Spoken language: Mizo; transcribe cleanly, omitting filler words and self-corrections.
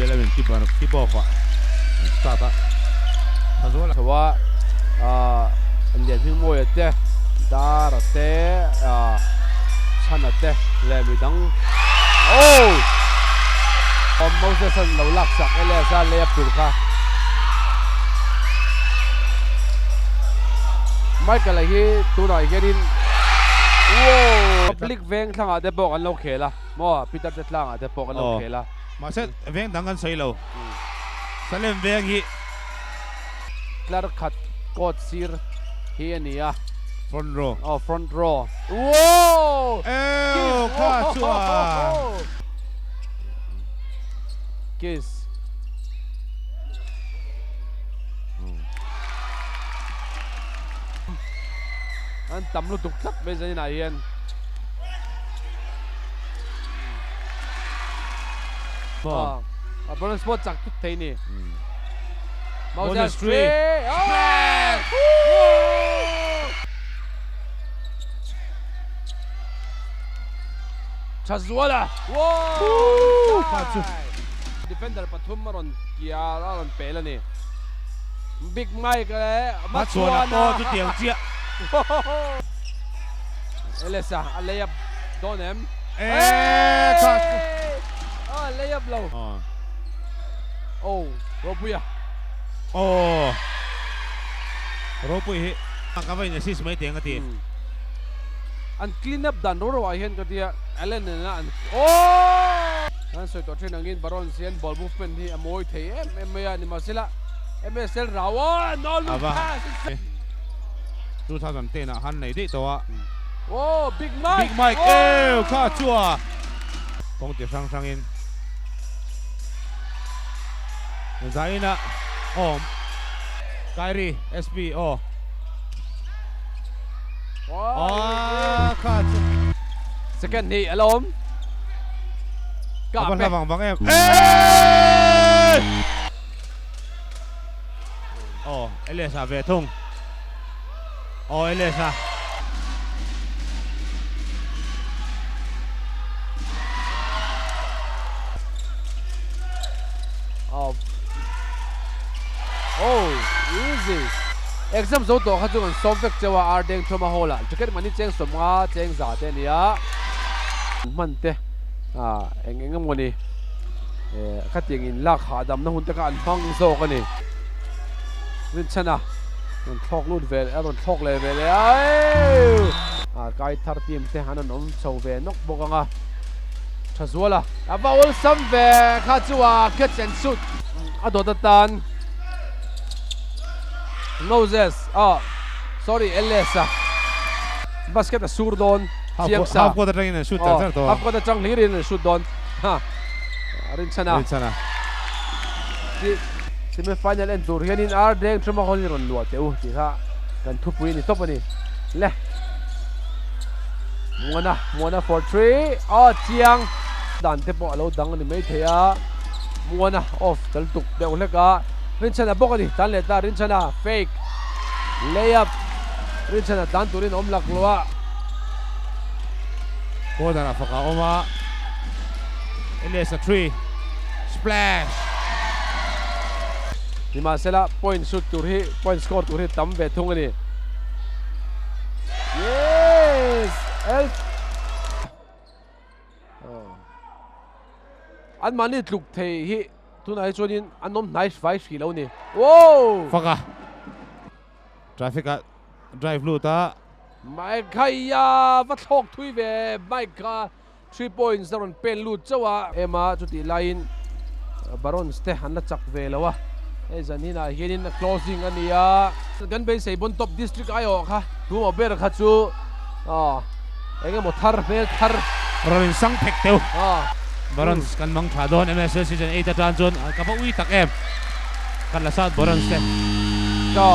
lamin tip tip off ah an start a tha zual a. Chho a ahh Lianhmingmawia te Dara te ahh Chhana te leh midang oh Moses an lo lak sak Elias a lei a tur kha Michael a hi tunah hianin wow Public veng thlangah te pawh kan lo khel a maw Peter te tlangah te pawh kan lo khel a. Mahse veng dang kan sawi lo Salem veng hi. Tlar khat court sir hi a ni a. Front row. Aw front row. Wow! Eww kha chu a. Kiss. An tam lutuk tlat mai zaninah hian. A bonus pawh chak thut thei ni. Bonus 3. Splash! Tha zuala. Wow! Defender pathum a rawn kiar a rawn pel a ni. Big Mike leh Hmachhuana pawh chutiang chiah. Elesa a lay up dawn em? Eee tha. A lay up lo. Oh Ropuia. Oh Ropui hi ka va in assist mai teng a ti. An clean up dan ro ro ah hian ka tia Allen nena an oh! An sawi tawh thin angin Barons hian ball movement hi a mawi thei em em mai a, nimahsela MSL rau a no look pass. 2010 ah han nei daih tawh a. Oh Big Mike. Big Mike eww kha chua kawng ti hrang hrang in Zaina aw Kyrie SP aw aw kha chu Second hi a la awm. Ka a va hla vang vang em. Eeii. Aw Elias-a ve thung. Aw Elias-a. Aw. Oh, easy. Exam zo tawh kha chu kan sawm vek cheu a, ar deng thawm a hawl ah ticket mani cheng sawmnga cheng za te a nia. Hman te ah eng eng emaw ni eh khatiang in lak hahdamna hun te kha an hmang zawk a ni. Rinchhana rawn thlawk lut ve leh a rawn thlawk leh ve leh a euu ah kai thar team te an rawn awm chho ve nawk bawk ang a tha zual a a va awlsam ve kha chu a catch and shoot a dawt atan Moses ah sorry Ls a basket a sur dawn chiang sa half court atangin an shoot char char tawh a half court atang hlirin an shoot dawn ha Rinchhana Rinchhana. Semi final en tur hianin ar deng thuma hawn in rawn luah teh u tih kha kan thupui a ni tawp a ni. Le Muana, Muana for three, aw chiang dan te pawh a lo dang a ni maithei a, Muana off tal tuk deuh hlek a, Rinchhana bawk a ni, tlan leh ta Rinchhana fake lay up, Rinchhana tlan turin a awm lak lo a. Corner ah fak a awm a, Elias a three, splash! Nimahsela point shoot tur hi, point score tur hi tam ve thung a ni. Yes! El An mahni tluk thei hi tunah hi chuanin an awm hnai vai hrih lo a ni. Wow! Fak a, traffic ah drive lut a. Mike khaia va thlawk thui ve Mike kha 3 points a rawn pen lut chauh a. Em a chutih laiin Barons te an la chak ve lo a, hei zan hinah hianin a closing a ni a. Kan beisei bawn top district aiawh kha tumah ber kha chu eng emaw thar hmel thar. Rawn insang phek teuh. Barons kan mang tha dawn MSL season 8 atan chuan ka va ui tak em kan la sat Barons te. Ka.